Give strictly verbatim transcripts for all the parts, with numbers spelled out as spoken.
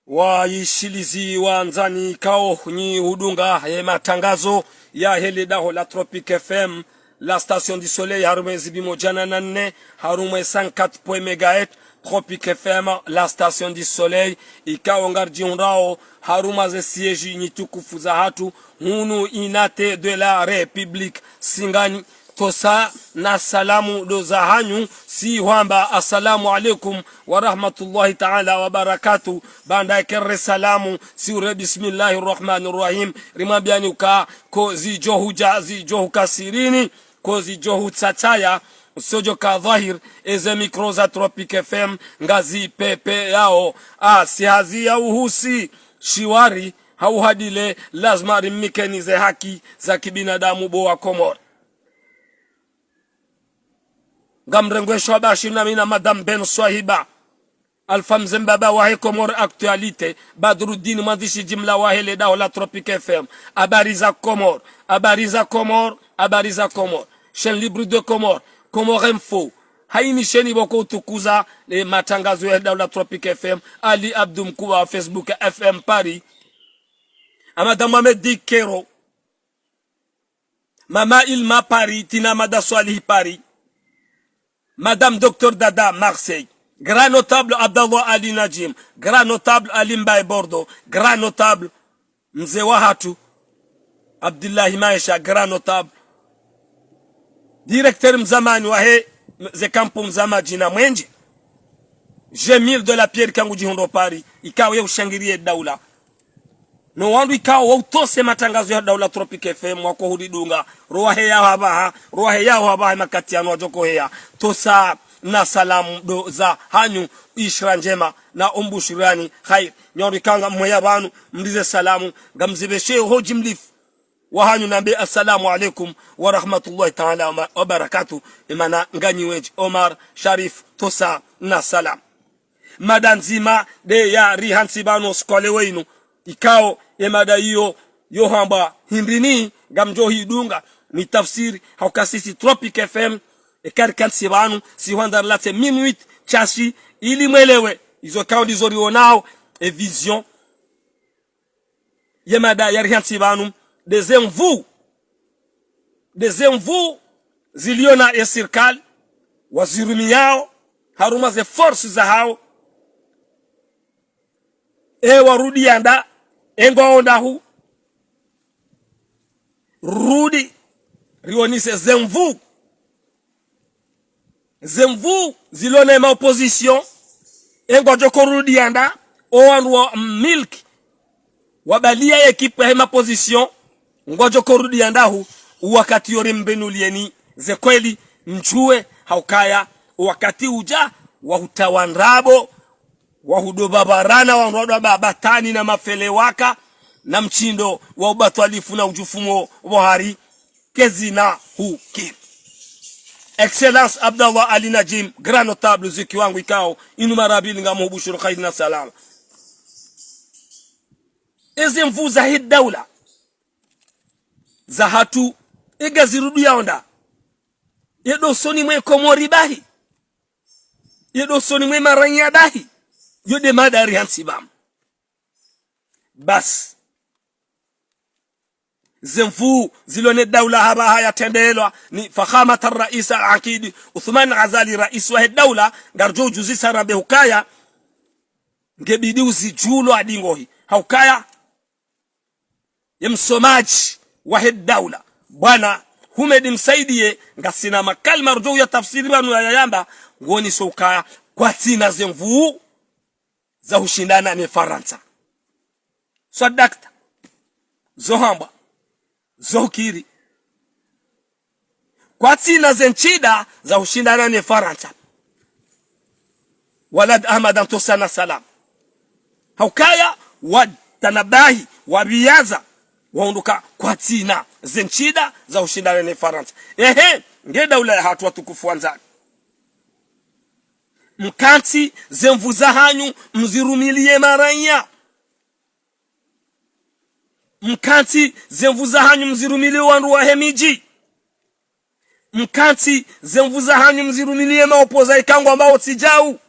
Wayishilizi wandzani ikao nyi hudunga ye matangazo yahe le daho la Tropic F M, la station du soleil, harumwa ze bimo djana na nne, harumwa cent quatre point un mégahertz, Tropic F M, la station du soleil, ikao ngaridjihundrao harumwa ze siège nyi tukufu zahatru, hunu Unité de la République, Singani. Tosa na salamu ndo zahanyu, si hwamba assalamu alaikum wa rahmatullahi ta'ala wa barakatuh. Baanda yeka ri salamu, si ure bismillahir rahmanir rahim, rimwambiani uka ko zidjo hudja, zidjo huka sirini, ko zidjo hutsatsaya, zidjo ka dhwahir, eze micro za Tropic F M ngazi pepeyao. A, si hazi ya uhusi, shiwari, hau hadile, lazima rimnikeni ze haki za kibinadamu bo wa Komori. Ngamrengweshwa bashi nami na Madame Ben Swahiba, Alpha Mze Mbaba wahe Comores Actualité, Badruddin mwandzishi jimla wahe le daho la Tropic F M. Habari za Comores, habari za Comores, habari za Comores. Chaîne Libre de Comores, Comores Info. Hayinisheni bo ko utukuza le matangazo yahe daho la Tropic F M. Ali Abdou Mkuba wa Facebook F M Paris. Amada Mohamed Dikero. Mama Ilma Paris, Tina Mada Swalihi Paris. Madame Docteur Dada Marseille. Grand notable Abdallah Ali Najim. Grand notable Ali Mbaye Bordeaux. Grand notable Mze wahatru Abdillahi Maesha. Grand notable. Directeur mzamani wahe ze kampu mzama djina mwenje. Jamil de la Pierre ikao ngudjihundrao Paris, ikao ye ushangiriye daula. No wandru ikao wa utose matangazo ya daula Tropic F M wako huridunga. Rowaheya hapvaha, rowaheya hapvaha makati yanu wadjoko heya. Tosa na salamu ndo zahanyu, ishra ndjema na umbushirani khair. Nyi wandru ikao ngamheya pvanu, mlize salamu, ngamzipveshe ho jimlifu wahanyu nambe assalamu alaikum wa rahmatullahi ta'ala wa barakatuh. Emana nganyi wendji, Omar Sharif, tosa na salamu. Mada ndzima nde yarihantsi pvanu usiku wa leo inu. Ikao, ye mada iyo, yo hamba hindri ni, ngamdjo hidunga, ni tafsiri, hauka sisi Tropic F M, eka rikantsi pvanu, si hwandza rilatse minute, shashi, ili mwelewe, izo ikao ndizo rionao, e vision, ye mada yarihantsi pvanu, nde ze nvuu, nde ze nvuu zilio na ye sirikali, wazirumiyao, harumwa ze force zahao, e warudi yanda, e ngwao ndahu, rudi, rionese ze nvuu. Ze nvuu zilio na ema opposition, e ngwadjoko rudi yanda, o wandru wa milki, wabaliya ye ekipu yahe ma opposition, ngwadjoko rudi yandahu, o wakati yo rimbenulieni ze kweli, mdjuwe, haukaya, o wakati udja, wa hutawa ndrabo, wa hudopvapvarana, wa ndrwadwa ba-, batani na mafele waka, na mshindo wa ubatwalifu na udjufumo pvohari, kezina hukiri. Excellence Abdallah Ali Najim, grand notable, ziki wangu ikao, inu mara mbili ngamhubushuru khairi na salama. Eze nvuu zahe daula zahatru, ega zirudi yao nda, ye ndo usoni mwe Komori bahi, ye ndo usoni mwe maranya bahi, yo nde mada yarihantsi pvanu. Basi. Ze nvuu zilio ne daula hapvaha yatrendelwa ni Fakhamat al-Rais al-Akidi Uthman Azali, rais wahe daula, ngaridjo udjuzisa rambe hukaya, ngebidi uzidjuwe adi ngohi. Haukaya, ye msomadji wahe daula, bwana Humed Msaidiye, ngasina makalima ridjo uyatafsiri pvanu yayayamba, ngonesao ukaya, kwatsina ze nvuu za hushindana ne Farantsa. Swadakta. Zo hambwa. Zo hukiri. Kwatsina ze nshida za hushindana ne Farantsa. Walad Ahmad, ntosa na salam. Haukaya, watanabahi, wapviyaza, wahundru uka kwatsina ze nshida za hushindana ne Farantsa. Ehe, nge daula yahatru watukufu wandzani. Mkantsi ze nvuu zahanyu mzirumiliye maranya. Mkantsi ze nvuu zahanyu mzirumiliye wandru wahe midji. Mkantsi ze nvuu zahanyu mzirumiliye maopoza ikao ngwambao tsi djau.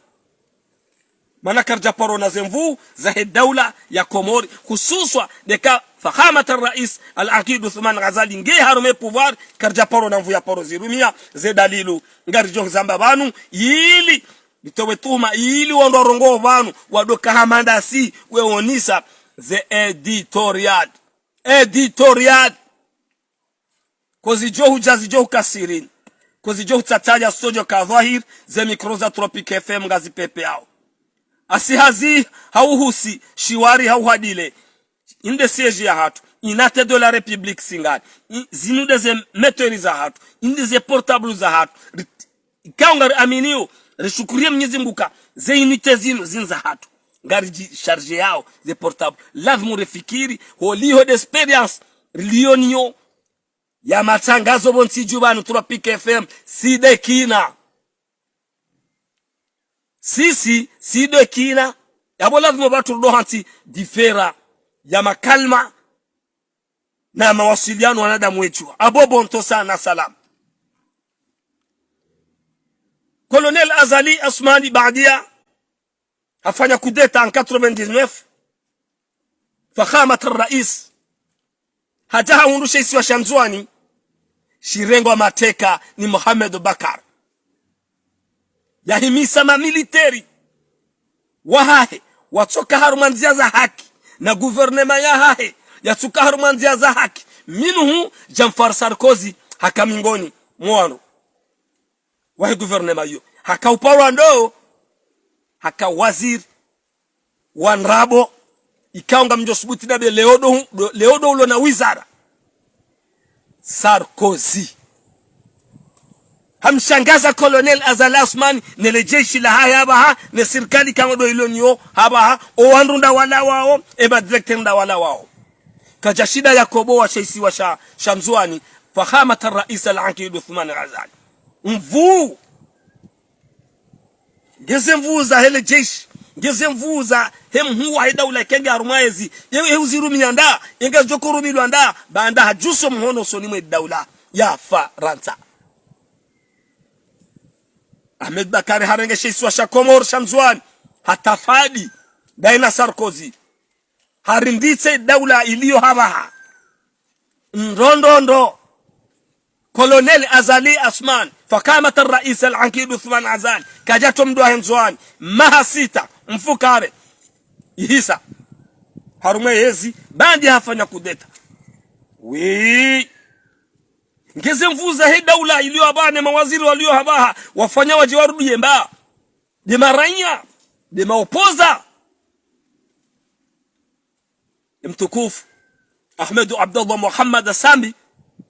Mana karidja paro na ze nvuu zahe daula ya Komori, hususwa ndeka Fakhamat al-Rais al-Aqid Uthman Azali nge harumwa e pouvoir, karidja paro na nvuu ya paro zirumia. Ze dalilu ngaridjo zamba pvanu, ili ritowe tuhuma, ili wandru warongoao pvanu, wadoka hama ndasi, we onesa ze éditorial. Éditorial. Ko zidjo hudja zidjo huka sirini. Ko zidjo hutsataya studio ka dhwahir, ze micro za Tropic F M ngazi pepeao. Asi hazi hauhusi, shiwari hauhadile. Inde siège ya hatru, unité de la République singani. I-, zinu nde ze métairie za hatru, inde ze portable za hatru. Ri-, ikao ngari aminio, rishukuriye Mwenyezi Mungu ka ze unité zinu zinu za hatru. Ngaridji chargé yao ze portable. Lazimu rifikiri, holiho nde expérience rilio nayo ya matrangazo pvo ntsi dju pvanu Tropic F M, si nde kina. Sisi, si nde kina. Yapvo lazimu pvatru rudo hantsi différence ya makalima na mawasiliano wanadamu wedju. Apvo bonto sana salam. Colonel Azali Assoumani baadia hafanya kudeta en quatre-vingt-dix-neuf. Fakhamat al-Rais hadja hahundru she isiwa sha Ndzuani shirengwa mateka ni Mohamed Bacar. Yahimisa mamiliteri wahahe watsoka harumwa ndzia za haki, na guvernema yahahe yatsoka harumwa ndzia za haki. Minhum Jean-François Sarkozy haka mingoni mwa wandru wahe guvernema iyo. Haka uparwa ndo, haka waziri wa ndrabo, ikao ngamdjo subuti ndabe leo ndo, leo ndo ulo na wizara. Sarkozy. Hamshangaza Colonel Azali Assoumani, ne le jeshi lahahe apvaha, ne sirikali ikao ndo ilo nayo apvaha, o wandru nda wala wao, e ma directeur nda wala wao. Kadja shinda yakobowa she isiwa sha, sha Ndzuani, Fakhamat al-Rais al-Aqid Uthman Azali. Nvuu. Nge ze nvuu zahe le jeshi, nge ze nvuu zahe mhuu wahe daula ikenge harumwa ezi, ye, ye uzirumia nda, ye ngazidjo ko rumilwa nda, baanda hadjuso mhono usoni mwe daula ya Farantsa. Ahmed Bacar harenge she isiwa sha Komori sha Ndzuani, hatafadi, ndaye na Sarkozy. Harinditse daula ilio hapvaha. Ndo, ndo, ndo. Colonel Azali Assoumani, Fakhamat al-Rais al-Aqid Uthman Azali, kadja tso mdru wahe Ndzuani, maha sita, mfukare, ihisa. Harumwa ezi, baanda hafanya kudeta. Oui. Nge ze nvuu zahe daula ilio hapvaha, ne mawaziri walio hapvaha, wafanya wadje warudi yemba. Nde maraiya, nde maopoza. Mtukufu Ahmed Abdallah Mohamed Sambi,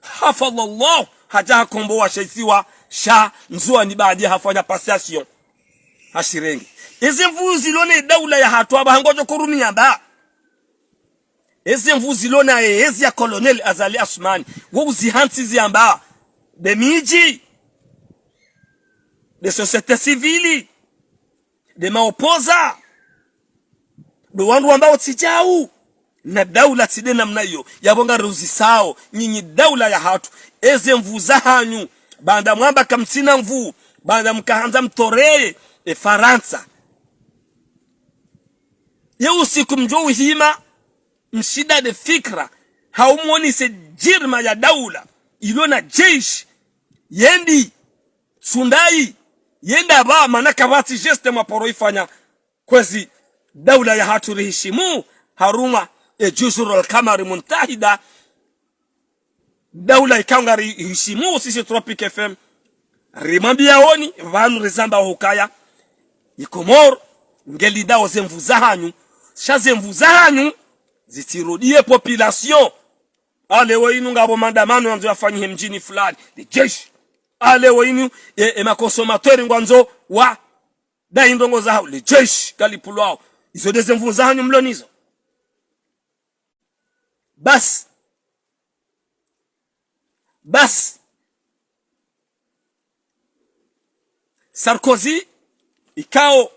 hafidhahullah, hadja hakombowa she isiwa sha Ndzuani baanda hafanya passation. Hashirenge. Eze nvuu zilo ne daula ya hatru apvaha ngwadjo ko rumia mba. Eze nvuu zilo naye ezi ya Colonel Azali Assoumani, wo uzihantsi ziamba nde midji, nde société civile, nde maopoza, ndo wandru wambao tsi djau. Na daula tsi nde namna iyo, yapvo ngariuzisao, nyinyi daula ya hatru, eze nvuu zahanyu, baanda mwamba kamtsina nvuu, baanda mkahandza mtoreye e Farantsa. Ye usiku mdjo uhima, mshinda nde fikira, hau mwonese jirma ya daula, ilo na jeshi, yendi, sundai, yenda pva, mana kapvatsi geste mwaparo ifanya, kwezi daula ya hatru rihishimu, harumwa e Juzur al-Qamar Muntahida, daula ikao ngarihishimu sisi Tropic F M. Rimwambiaoni, pvanu rizamba hukaya, i Komori, ngelindao ze nvuu zahanyu, sha ze nvuu zahanyu, zitsirudiye population. A leo inu ngapvo maandamano yandzo yafanyihe mdjini fulani, le jeshi. A leo inu, e, e ma consommateurs ngwandzo wa, ndayi ndrongo zahao, le jeshi kalipvulwao. Izo nde ze nvuu zahanyu mlo nazo. Basi. Basi. Sarkozy, ikao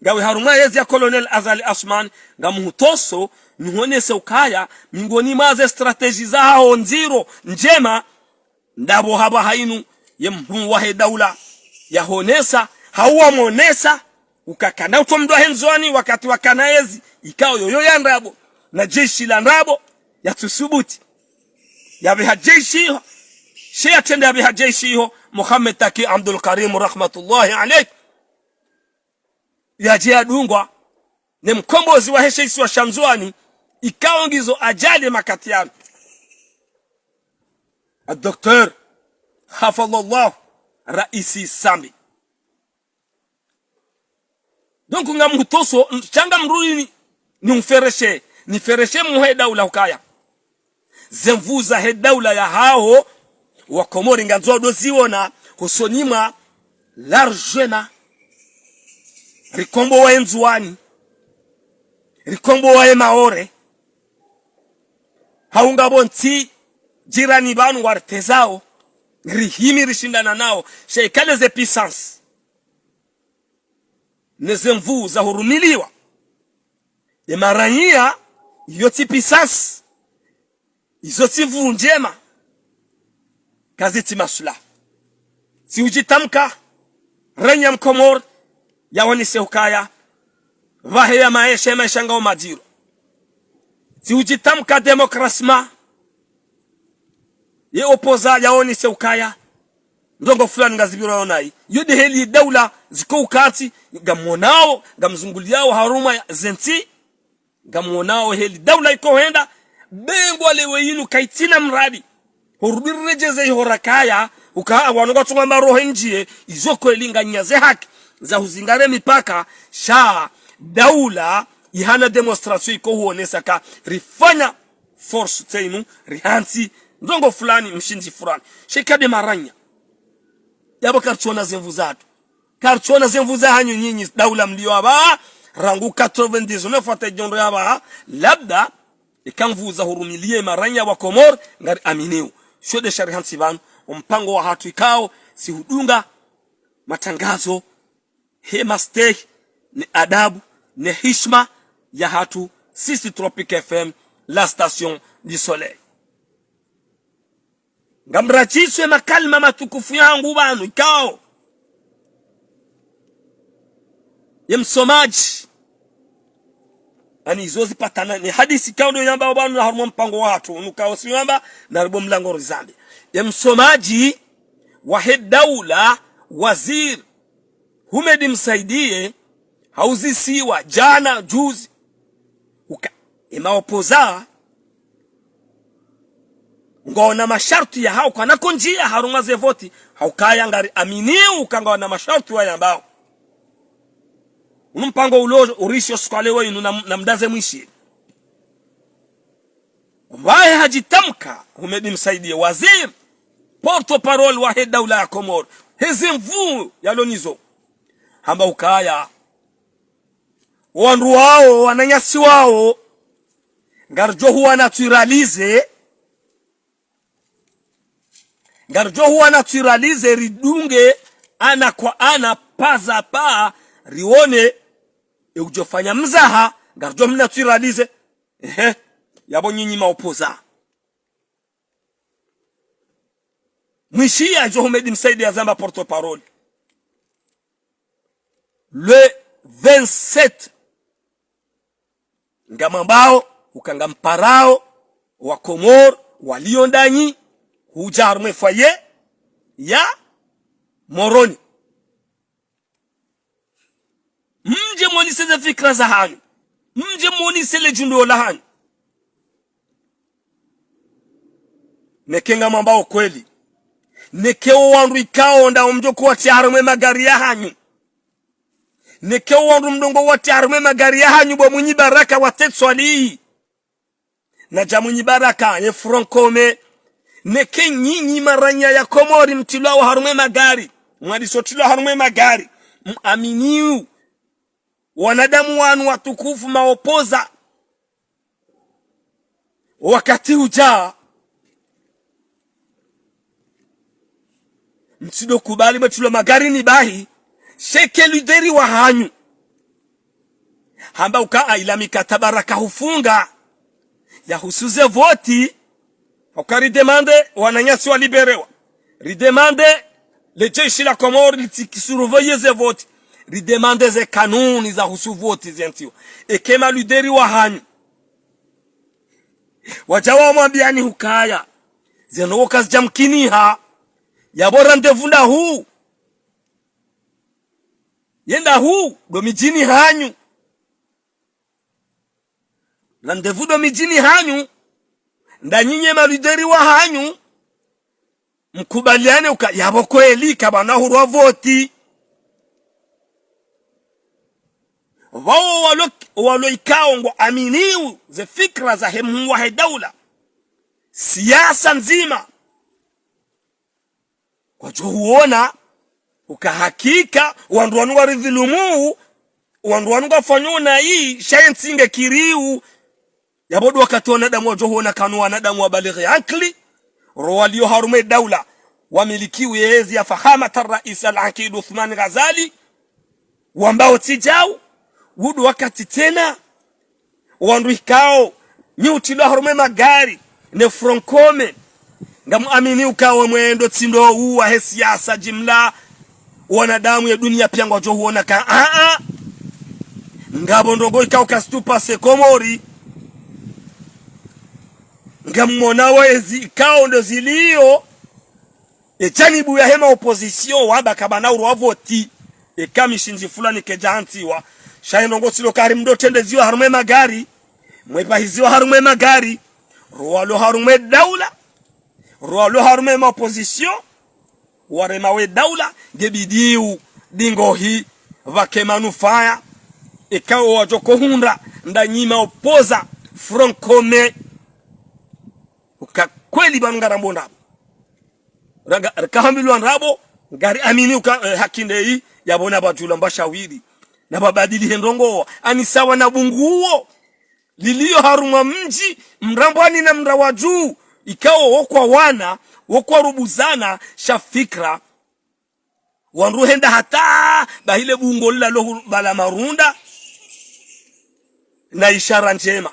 ngawe harumwa yezi ya Colonel Azali Assoumani, ngamhutoso, nihonese ukaya, mingoni mwa ze stratégie zahao ndziro, ndjema, ndapvo hapvaha inu, ye mhuu wahe daula, yahonesa, hau wamwonesa, Ukakana utso mndru wahe Ndzuwani wakati wakana yezi, ikao yoyo ya ndrabo, na jeshi la ndrabo, yatsusubuti yapveha jeshi iho, she yatrende yapveha jeshi iho, Mohamed Taki Abdoulkarim rahmatullahi alayhi, yadje yadungwa ne mkombozi wahe she isiwa sha Ndzuwani, ikao ngizo ajali makati yanu, الدكتور حفظه الله رئيس Sambi. Donc, ngamhutoso, sha ngamrudi ni, nimfereshe, nimfereshe mhe daula hukaya ze nvuu zahe daula yahawo, Wakomori ngwandzo ndo ziwona, hosoni mwa largement, rikombowa ye Ndzuwani, rikombowa ye Maore, hau ngapvo ntsi jirani pvanu waritezao, rihimi rishindana nao, sha ikale ze puissance ne ze nvuu zahurumiliwa, ye maranya iyo tsi puissance, izo tsi nvuu ndjema, kazitsi maslaha. Tsi udjitamka, ranya Mkomori yaonese hukaya pvahe ya maesha, ya maesha ngao madziro. Tsi udjitamka démocratiquement, ye opposant yaonese hukaya ndrongoo fulani ngazipvirwa yo nayi. Yo nde heli daula ziko ukati, ngamwonao, ngamzunguliao harumwa ya ze ntsi, ngamwonao heli daula iko hwenda, be ngwa leo yinu kayitsina mradi. Horudi riredjeze iho rakaya, uka wanu ngwatsungwa maroho ndjiye, izo kweli nganyina ze haki za huzingare mipaka, sha daula ihana démonstration iko huonesa ka rifanya force tsenu, rihantsi ndrongoo fulani, mshindzi fulani. Sha ika nde maranya, yapvo karitsuona ze nvuu zahatru. Karitsuona ze nvuu zahanyu nyinyi daula mlio apvaha, rangu quatre-vingt-dix-neuf hata idjo ndo yapvaha, labda, ika nvuu zahurumiliye maranya wa Komori, ngariaminio. Sho nde sha rihantsi pvanu, ompango wahatru ikao, si hudunga matangazo, he mastehi, ne adabu, ne hishima yahatru, sisi Tropic F M, la station du soleil. Ngamradjiswe makalima matukufu yangu pvanu ikao, ye msomadji, ani izo zipatana ne hadisi ikao ndo yamba pvanu na harumwa mpango wahatru, unu ikao si yamba, na ribo mlango rizambe. Ye msomadji wahe daula, waziri Houmed Msaidié, hauzisiwa djana, juzi, uka, ye ma opposant, ngwaona masharutwi yahao kwanako ndjia harumwa ze voti, ha ukaya ngariaminio uka ngwaona masharutwi wayambao. Unu mpango ulo urishi osiku wa leo inu na, na mdaze mwishi. Pvahe hadjitamka Houmed Msaidié, waziri, porte-parole wahe daula ya Komori, he ze nvuu yalo nazo, hamba ukaya wandru wao, wananyasi wao, ngaridjo huwa naturalisé, ngaridjo huwa naturalisé, ridunge ana kwa ana, pas à pas, rione, e udjo fanya mzaha, ngaridjo mnaturalisé. Ehe, yapvo nyinyi ma opposant. Mwishiya djo Houmed Msaidié yazamba, porte-parole. Le vingt-sept, ngamwambao, uka ngamparao, wa Komori, walio ndanyi, hudja harumwa foyer ya Moroni. Mdje mwonese ze fikira zahanyu. Mdje mwonese le djundro lahanyu. Neke ngamwambao kweli. Neke wo wandru ikao nda mdjo kuwatia harumwa magari yahanyu. Neke wo wandru mdongo watia harumwa magari yahanyu bo Mwinyi Baraka wa Tetswali. Na dja Mwinyi Baraka, ye Front Commun. Neke nyinyi maranya ya Komori mtilwao harumwa magari. Mwadiso tilwa harumwa magari. Muaminio wanadamu wanu watukufu ma opposant. Wakati udja, mtsindo kubali mwetilwa magarini bahi, sheke leader wahanyu hamba uka ila mikataba raka hufunga yahusu ze voti, uka ridemande wananyasi walibérewa. Ridemande le jeshi la Komori litsi surveiller ze voti. ridemande ze kanuni zahusu voti zentsiwa. Eka ema lideri wahanyu wadja wamwambiani hukaya ze ndrongoo kazidjamkiniha, yapvo rendez-vous ndahu? Ye ndahu? Ndo midjini hanyu. Rendez-vous ndo midjini hanyu, nda nyinyi ema lideri wahanyu, mkubaliane uka yapvo kweli kapvana uhuru wa voti. Pvao walo, walo ikao ngwaaminio ze fikira zahe mhuu wahe daula, siasa ndzima, kwadjo huona uka hakika wandru wanu ngwaridhulumu, wandru wanu ngwafanyao nayi, sha ye ntsi ngekiriyo. Yapvo ndo wakati wanadamu wadjo huona kanu wanadamu wabalighi ankili, ro walio harumwa ye daula, wamilikiwa ye yezi ya fahamat ar-rais al-aqid Uthman Ghazali, wambao tsi djau. Wu ndo wakati tsena wandru ikao nyi utrilwa harumwa ye magari ne Front Commun, ngamwaminio uka wo mwendo tsi ndo uwo wahe siasa jimla, wanadamu ye dunia pia ngwadjo huona ka, a-a, ngapvo ndrongoo ikao kazitsu pase Komori. Ngamwonao ezi ikao ndo zilio ye janibu yahe ma opposition wamba kapvana uhuru wa voti, eka mishindzi fulani kayidja hantsiwa. Sha ye ndrongoo tsi ndo kari mdo trendeziwa harumwa ye magari, mwepvahiziwa harumwa ye magari, ro walo harumwa ye daula, ro walo harumwa ye ma opposition, warema we daula, nge bidiu dingohi pvake manufaya, eka wo wadjo kohundra nda nyi ma opposants Front Commun. Uka kweli pvanu ngarambao ndrabo. Ranga, rikahambilwa ndrabo, ngariaminio uka, eh, haki ndeyi, yapvo napvadjulwa mba shawiri, napvabadili he ndrongoo. Ani sawa na bunguo lilio harumwa mdji, mrambwani na mrawadju, ikao wo kwawana, wo kwarubuzana, sha fikira, wandru hwenda hata pvahile bunguo lila lohu pvala marunda, na ishara ndjema.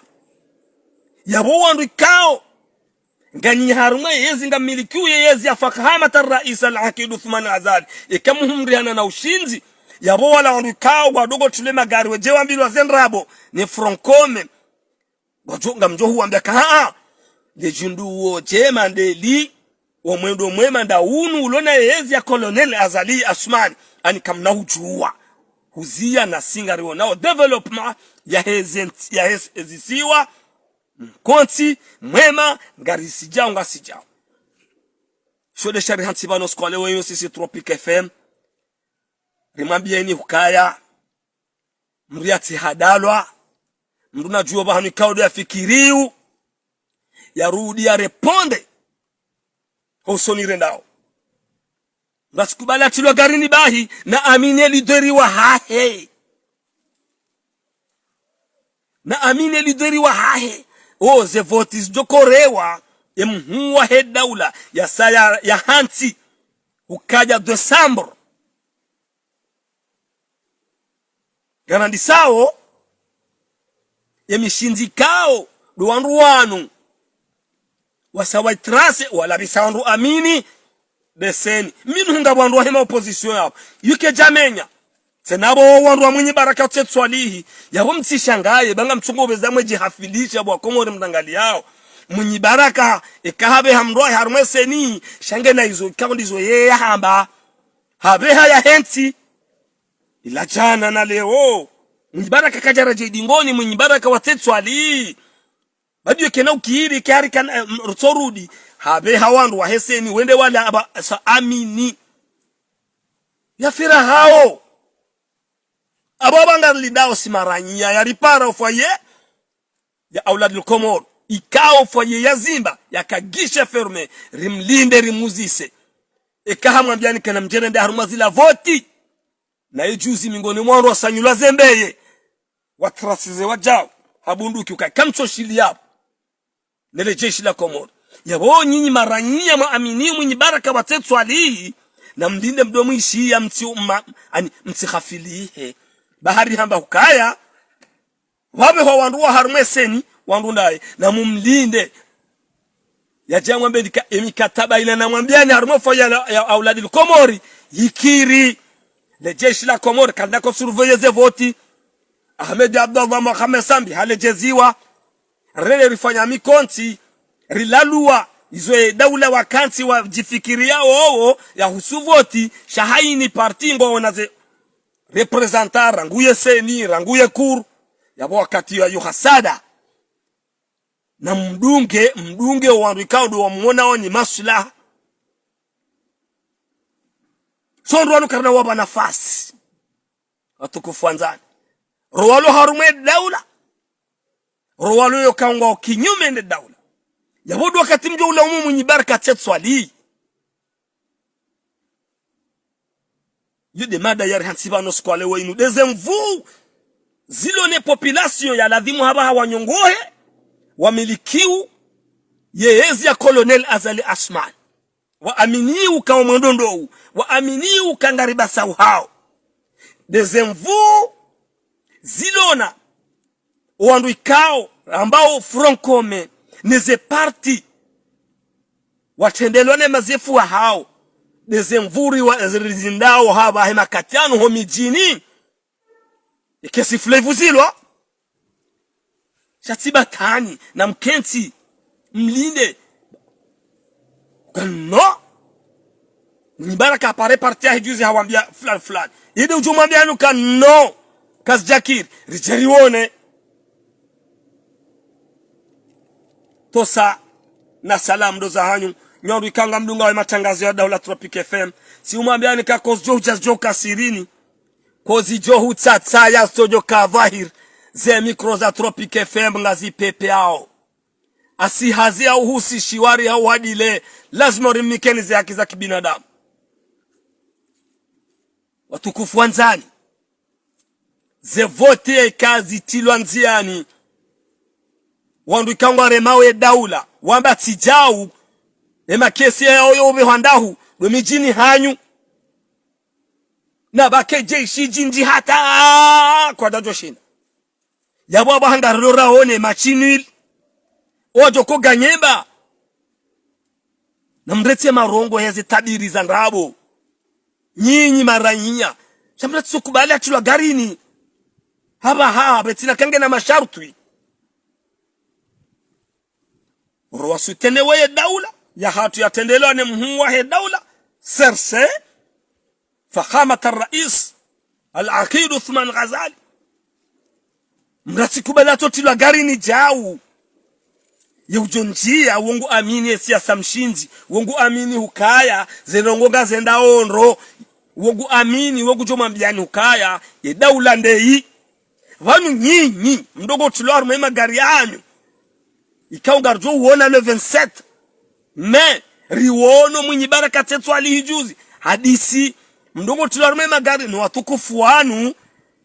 Yapvo wandru ikao nganyi harumwa ye yezi, ngamilikiwo ye yezi ya fahamat ar-rais al-aqid Uthman Azali, eka muhumrihana na ushindzi, yapvo wala wandru ikao ngwadjo trilwa magari wedje wambilwa ze ndrabo ne Front Commun, ngamdjo, ngamdjo huwambia ka, a-a, le djundu wo djema ndeli, wo mwendo mwema nda unu ulo na ye yezi ya Colonel Azali Assoumani, ani kamna hudjuwa. Huziya na si ngarionao développement yahe ze ntsi, yahe zisiwa, mkontsi mwema, ngarisidjao, ngasidjao. Sho nde sha rihantsi pvanu siku wa leo, weyo sisi Tropic F M. Rimwambieni hukaya, mdru yatsi hadalwa, mdru nadjuwe pvahanu ikao ndo yafikiriyo, yarudi yareponde hosoni rendao. Mdru yasikubali yatrilwe garini bahi, na amini ye lideri wahahe. Na amini ye lideri wahahe. O, ze voti zidjo korewa, ye mhuu wahe daula, yasa ya, yahantsi, ukaya décembre. Ngarandisao, ye mishindzi ikao, ndo wandru wanu wasa wa itrase, walapvisa wandru amini, nde CENI. Minu hunga wandru wahe ma opposition yapvo. Yuke djamenya. Tsena pvo wandru wa Mwinyi Baraka tse Swalihi. Yapvo mtsishangaye, ba ngamtsongo pveza mwedjihafilisha pvwa Komori mdrangaliyao. Mwinyi Baraka, eka hapveha mdru wahe harumwa ye CENI, sha nge na izo, ikao ndizo yeye yahamba. Hapveha yahentsi. Ila djana na leo, Mwinyi Baraka kadjaradja idingoni, Mwinyi Baraka wa tse Swalihi. Badi yo kena ukiri, ke hari kana, eh, m-, rutsorudi. Hapveha wandru wahe CENI, wende wala apvasa amini. Yafira hao. Apvo apva ngarilindao si maranyiya, yaripara o foyer ya Auladil Komor. Ikao foyer ya Zimba, yaka guichet fermé, rimlinde, rimuzise. Eka hamwambiani kana mdjerende harumwa zila voti. Na ijuzi mingoni mwa wandru wasanyulwa zembeye, watrasize wadjao, ha bunduki uka kamtsoshili yapvo. Nele jeshi la Komori. Yapvo nyinyi maranyiya mwaamini Mwinyi Baraka wa tse Swalihi, na mlinde mdo mwishiya mtsi uma, ani, mtsihafilihe. Ba hari hamba hukaya, wapveha wandru wa harumwa ye CENI, wandru ndaye, na mumlinde. Yadja mwambe ndika, ye mikataba ila namwambiani harumwa foyer ya, ya Auladil Komor, yikiri. Le jeshi la Komori kalidjako surveiller ze voti. Ahmed Abdallah Mohamed Sambi haledjeziwa. Rende rifanya mikontsi, rilalua izo ye daula wakantsi wadjifikiriya wowo yahusu voti, sha hayina parti ngwaona ze représentant, rangu ye CENI, rangu ye Cour, yapvo wakati ya yuha sada. Na mdunge, mdunge owandru ikao ndo wamuona wo ni maslaha. Sondro wanu karina wapva nafasi. Watukufu wandzani. Ro walo harumwa ye daula. Ro walo yo kaungwa kinyume ne daula. Yapvo ndo wakati mdjo ula umu Mwinyi Baraka Tsetwali. Yo nde mada yari hantsi pvanu siku wa leo inu. Nde ze nvuu zilo ne population ya ladhimu hapvaha wanyongohe, wamilikiu ye ezi ya Colonel Azali Assoumani. Waaminiu ka omwendo ndou, waaminiu ka ngari basau hao. Nde ze nvuu zilo na owandru ikao, ambao Front Commun, ne ze parti, watrendelwa ne mazefu wahao. Nde ze nvuu ri wa, rizindao hapvaha ye makati yanu ho midjini. Ike sifflet ivuzilwa. Sha tsi batwani, na mkentsi, mlinde. Ka non. Mwinyi Baraka hapare parti yahe juzi hawambia fulani fulani. Inde udjo mwambia anu ka non. Kazidjakiri. Ridje riwone. Tosa na salamu ndo zahanyu. Nyi wandru ikao ngamdungao ye matangazo ya daula Tropic F M. Tsi umwambia ani ka kozidjo hudja zidjo ka sirini. Kozidjo hutsatsa ya sodjo ka dhwahir. Ze micro za Tropic F M ngazi pepeao. Asi hazi ya uhusi shiwari ha uhadile. Lazima urimikeni ze haki za kibinadamu. Watukufu wandzani. Ze voti eka zitrilwa ndziani. Wandru ikao ngwaremao ye daula. Wamba tsi djau. Ye makesi yao yo ube hwandahu. Ndo midjini hanyu. Na pvwake jeshi djindji hata kwadjadjo shinda. Yapvo apvo hanga rilo raone match nul. Wadjo ko gagner ba. Na mretse marongo heze tabiri za ndrabo. Nyinyi maranyinya. Sha mretse kubali atrilwa garini. Hapvaha, betsina kange na masharutwi. Ro wa soutenir ye daula, ya hatru ya trendelwa ne mhuu wahe daula, C R C, Fakhamat al-Rais, Al-Aqid Uthman Ghazali. Mretse kubali atso trilwa garini djau. Ye udjo ndjia, wo ngu amini ye siasa mshindzi, wo ngu amini hukaya, ze ndrongoo ngazendao ndro, wo ngu amini, wo ngudjo mwambiani hukaya, ye daula ndeyi. Pvanu nyinyi, mdjo trilwa harumwa ye magari yanyu. Ikao ngaridjo uona le vingt-sept mai, riwono Mwinyi Baraka Tsetwali hi juzi. Hadisi, mdjo trilwa harumwa ye magari, no watukufu wanu,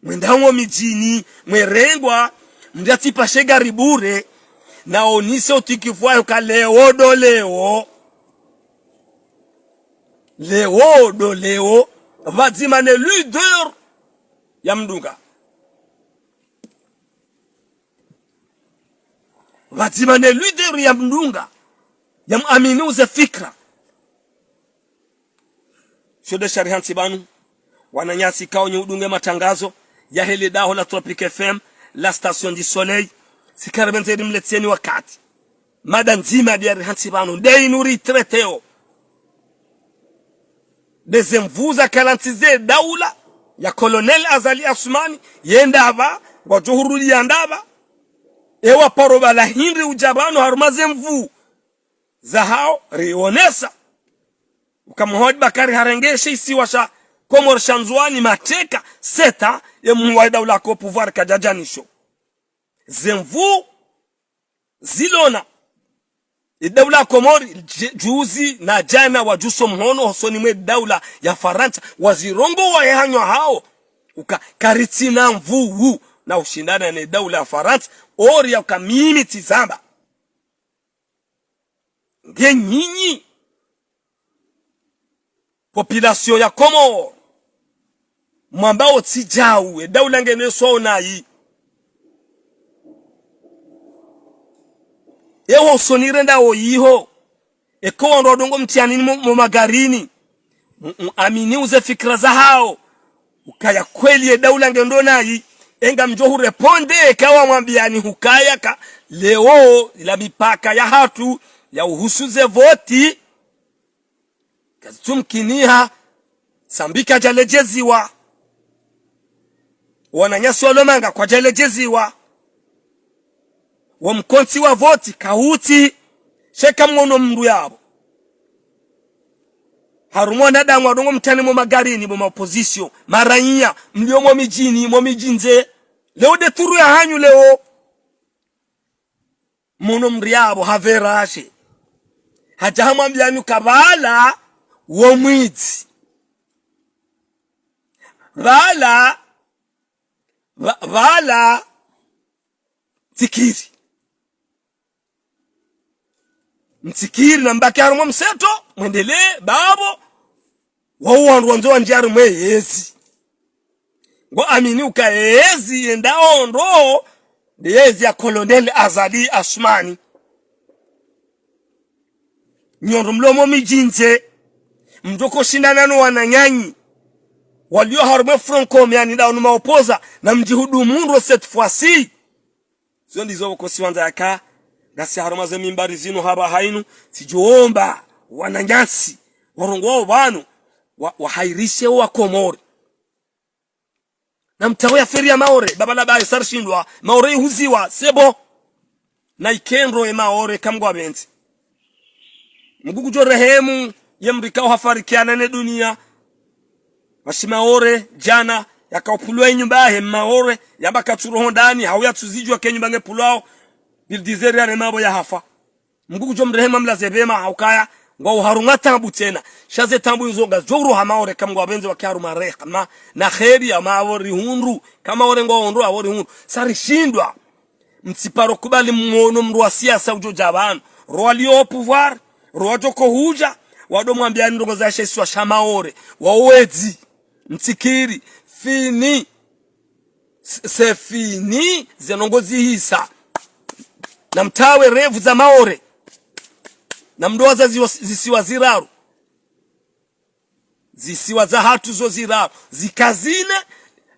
mwendao midjini, mwerengwa, mdja tsipashe gari bure, na onise utukufu wayo ka leo ndo leo. Leo ndo leo, pvadzima ne leader ya mdunga. Pvadzima ne leader ya mdunga. Ya muamini uze fikra. Sho nde shari hantsi pvanu. Wananyasi ikao nyi udunge matangazo yahe le daho la Tropic F M, la station du soleil. Sika ripvendze rimletseni wakati. Mada ndzima nde yari hantsi pvanu. Nde inu ritraiteo. Nde ze nvuu za kalantsi ze daula ya Colonel Azali Assoumani, yenda pva, ngwadjo hurudi yenda pva. Ewa paro pvala hindri udja pvanu harumwa ze nvuu zahao, rionesa. Uka Mohamed Bacar harenge she isiwa sha Komori sha Ndzuwani mateka, sept ans, ye mhuu wa daula ko pouvoir kadjadja nisho. Ze nvuu zilo na ye daula ya Komori, dje-, juzi na djana wadjuso mhono hosoni mwe daula ya Farantsa, wazirongoa ye hanywa hao. Uka karitsina nvuu na ushindana ne daula ya Farantsa, ori ya uka mimi tsizamba. Nge nyinyi, population ya Komori, mwambao tsi djau, ye daula ngeno yeswao nayi. Ye hosoni rendao yiho, eka wandru wadungo mtihani mo, mo magarini. M-, muamini uze fikra zahao. Ukaya kweli ye daula ngendo nayi, enga mdjo hureponde eka wamwambiyani hukaya ka leo ila mipaka yahatru ya uhusu ze voti kazitsumkiniha, Sambi kadjaledjeziwa. Wananyasi walo Manga kwadjaledjeziwa. Wo mkontsi wa voti kautsi. Sha eka mwono mndru yapvo harumwa wanadamu warongoa mtani mo magarini, mo ma opposition, maraiya mlio mo midjini, mo midji ndze, leo nde turu yahanyu leo. Mwono mndru yapvo haverashe, hadja hamwambiyani uka pvala wo mwidzi. Pvala, pva-, pvala mtsikiri. Mtsikiri na mbaki harumwa mseto, mwendelee, bapvo wao wandru wandzo wandjie harumwa yezi. Ngwaamini uka yezi yenda ondro, nde yezi ya Colonel Azali Assoumani. Nyondo mlio mo midji ndze, mdjo koshindana no wananyanyu walio harumwa Front Commun, yaani nda wanu ma opposants, na mdjihudumu ndro cette fois-ci. Zo ndizo pvoko si wandza yaka ngasi harumwa ze mimbari zinu hapvaha inu, tsidjoomba wananyasi warongoao pvanu wa, wahairishe wa Komori. Na mtawe affaire ya Maore, baba la baye sa rishindwa, Maore ihuziwa, c'est bon. Na ike ndro ye Maore eka Mngu apvendze. Mngu ngudjo rehemu ye mndru ikao hafarikiana ne dunia. Mashi Maore, djana, yakaopvulwa inyumba yahe Maore, yamba katsu roho ndani, hau yatsuzidjuwa ke nyumba nge pvulwao, bulldozer yarema pvo yahafa. Mngu ngudjo mrehemu amlaze pvema, haukaya ngwao harumwa taabu tsena. Sha ze taabu izo ngazidjo uroha Maore eka Mngu apvendze wake harumwa rehema na kheri ya Maore rihundru. Eka Maore ngwao ondro apvo rihundru. Sa rishindwa. Mtsiparo kubali mwono mndru wa siasa udjo dja pvanu. Ro walio au pouvoir, ro wadjo ko hudja, wado mwambiyani ndrongo za she isiwa sha Maore. Wao wedzi. Mtsikiri. Fini. C'est fini, ze ndrongo zihisa. Na mtawe revu za Maore. Na mdowaza ziwa-, zisiwa ziraru. Zisiwa zahatru zo ziraru. Zika zine,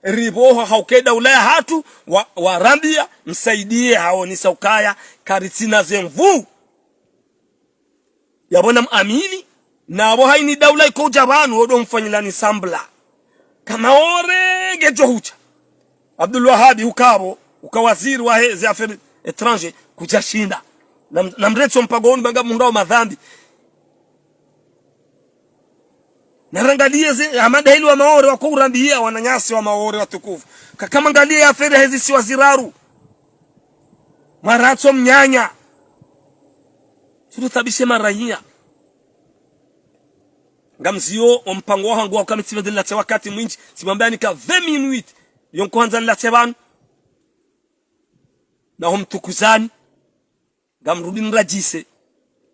ripvoha hauka ye daula yahatru, wa, warambiya, msaidiye haonesa ukaya, karitsina ze nvuu. Yapvo na mwamini, na apvo haini daula iko udja pvanu, wodo mfanyilani semblant. Eka Maore ngedjo hudja. Abdul Wahabi ukapvo, uka waziri wahe ze affaires étrangères, kudja shinda. Na, na mretso mpango unu banga mundao madhambi. Na rangaliye ze, Ahmad Haile wa Maore wako urambiya wananyasi wa Maore watukufu. Kaka mwangaliye affaire hezi siwa ziraru. Mwaratso mnyanya. Tsuru tabishe maraiya. Ngamziyo, o mpango wahangu wa uka mi tsipvendze nilatse wakati mwindji, tsimwambiyani ka vingt minutes, yo nkohandza nilatse pvanu. Na ho mtukuzani, ngamrudi niradjise.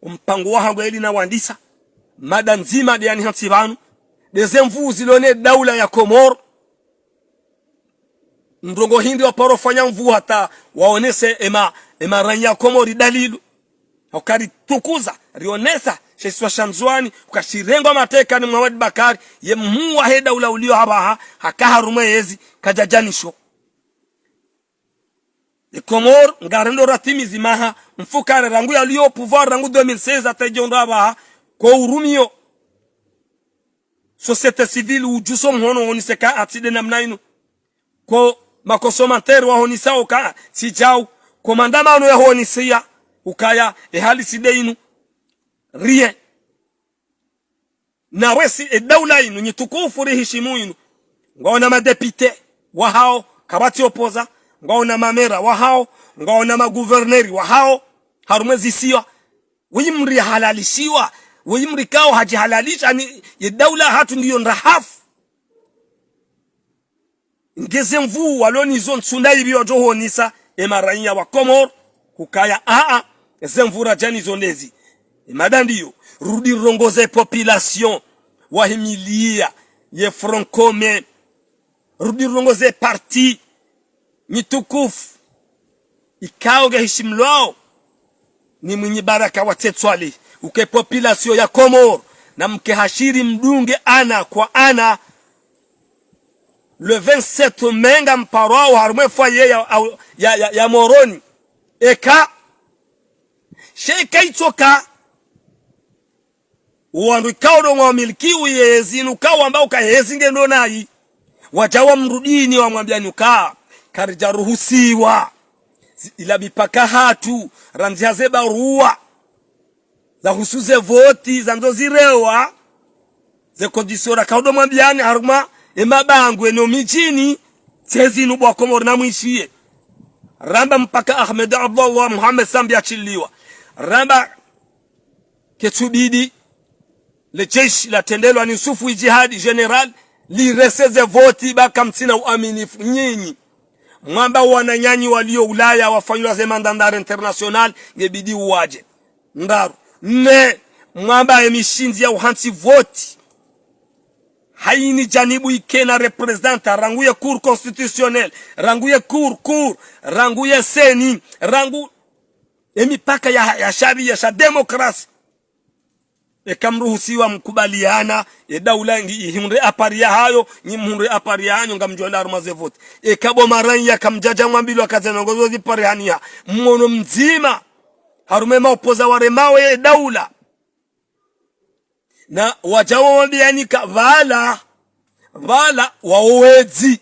O mpango wahangu eli nawandisa, mada ndzima nde yanihantsi pvanu, nde ze nvuu zilo ne daula ya Komori. Ndrongo hindri waparo fanya nvuu hata waonese ema, ema raiya Komori dalilu. Hauka ritukuza, rionesa, she isiwa sha Ndzuwani, uka shirengwa mateka ni Mohamed Bacar, ye mhuu wahe daula ulio hapvaha, haka harumwa yezi, kadjadjanisho. Ye Komori, ngarendo ratimizi maha, mfukare rangu yalio au pouvoir rangu deux mille seize hata idjo ndo hapvaha, ko urumiyo. Société civile udjuso mhono wonese ka atsi nde namna inu. Ko ma commentaires wahonesa uka tsi djau. Ko mandamano yahonesiya ukaya e hali tsi nde inu. Rien. Na wesi e daula inu nyi tukufu rihishimu inu. Ngwaona ma députés wahao, kapvatsi opposant. Ngwaona ma maires wahao. Ngwaona ma gouverneurs wahao. Harumwa ezisiwa. Weyi mdru yahalalishiwa, weyi mdru ikao hadjihalalisha, yaani ye daula yahatru ndiyo ndrahafu. Nge ze nvuu walo nizo ntsu nda ipvi wadjo honesa, ema raiya wa Komori, hukaya aa, ze nvuu radja nizo ndezi. Ema nda ndiyo, rudi rongoze population, wahimiliya, ye Front Commun, rudi rongoze parti, nyi tukufu, ikao nge hishimlwao ni Mwinyi Baraka wa Tsetwali, uka e population ya Komori, na mke hashiri mdunge ana kwa ana. le vingt-sept mai, ngamparwao harumwa e foyer ya, ya, ya, ya Moroni. Eka, sha eka itsoka, wandru ikao ndo ngwamiliki uye ezi, nuka wamba uka ezi ngendo nayi. Wadja wamrudini wamwambiani uka, karidjaruhusiwa. Zi-, ila mipaka hatru, randzi haze barua zahusu ze voti, zandzo zirewa, ze conditions rakao ndo mwambiani harumwa e mabangwe no midjini, tsi ezi nu bo Wakomori namwishiye. Ramba mpaka Ahmed Abdallah Mohamed Sambi yashiliwa. Ramba ketsubidi le jeshi latrendelwa ni Yusufu Idjihadi, général, lirese ze voti ba kamtsina uaminifu nyinyi. Mwamba wananyanyu walio Ulaya wafanyilwa ze mandat d'arrêt international, ngebidi uwadje. Ndraru. Nne, mwamba e mishindzi ya uhantsi voti, haina janibu ikena représentants, rangu ye Cour constitutionnelle, rangu ye Cour, Cour, rangu ye CENI, rangu e mipaka ya, ya sharia, sha démocratie. Eka mruhusiwa mkubaliana, e daula ngi ihundre apari yahayo, nyi mhundre apari yahanyu, ngamdjo wenda harumwa ze voti. Eka bo maranya kamdjadja mwambilwa ka ze ndrongoo zo ziparihaniha, mwono mdzima, harumwa e maopoza waremao e daula. Na wadja wawambiani ka pvala, pvala wao wedzi.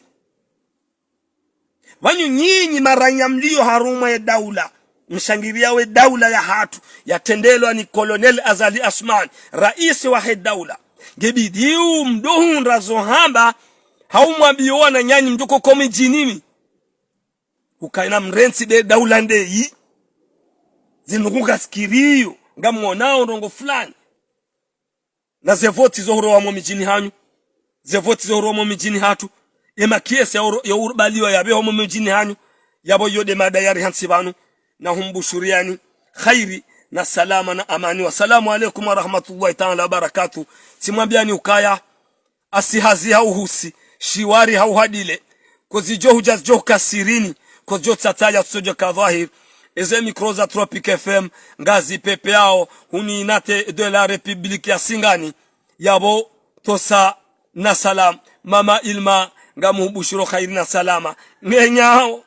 Pvanu nyinyi maranya mlio harumwa ye daula, mshangiriao e daula yahatru, yatrendelwa ni Colonel Azali Assoumani, raisi wahe daula. Ngebidi mdjohundra zo hamba, hau mwambie wananyanyu mdjoko komidjini mi. Ukaina mrentsi nde daula ndeyi. Zinu kungasikiriyo, ngamwonao ndrongoo fulani. Na ze voti zo hurewa mo midjini hanyu. Ze voti zo hurewa mo midjini hatru. E makiesi ya uro-, ya urubaliwa yapveho mo midjini hanyu. Yapvo iyo nde mada yari hantsi pvanu. Na humbushuriani khairi na salama na amani. Wassalamu alaikum warahmatullahi taala wabarakatuh. Tsimwambiani ukaya, asi hazi hau husi, shiwari hau hadile, kozidjo hudja zidjo ka sirini, kozidjo tsataya tsodjo ka dhwahir. Eze micro za Tropic F M, ngazi pepeao, hunu unité de la République ya Singani, yapvo tosa na salam, mama Ilma, ngamuhubushiro khairi na salama. Ngenyao.